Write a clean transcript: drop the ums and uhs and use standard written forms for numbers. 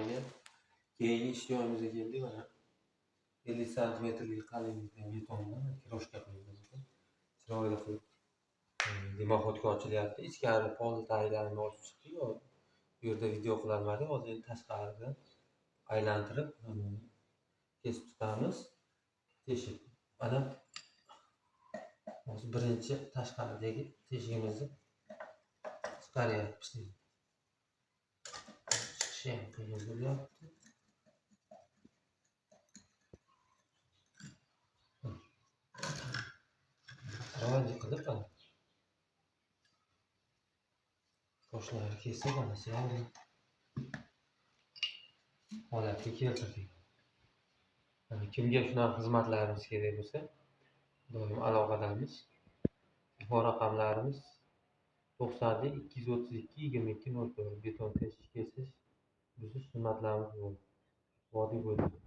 Joyiga keyingi ish joyimizga keldik. Mana 50 santimetrlik qalinlikda betonni kiroshka qilamiz. Chiroyli qilib dimoxodga ochilyapti. Ichkari pol taglarini ochib chiqdik. Bu yerda video qilolmadik. Hozir endi tashqarida aylantirib kesib chiqamiz. Teshik. Mana hozir birinchi tashqaridagi teshigimizni chiqaryapmiz. Chiqishi ham qiyin bo'lyapti. Chiroyli qilib ana toshlarni kesib ana chiroyli holatga keltirdik. Kimga shunaqa xizmatlarimiz kerak bo'lsa, doim aloqadamiz. Telefon raqamlarimiz 92 232 22 04. Beton teshish, kesish, buzish xizmatlarimiz bor. Vodiy bo'ylab.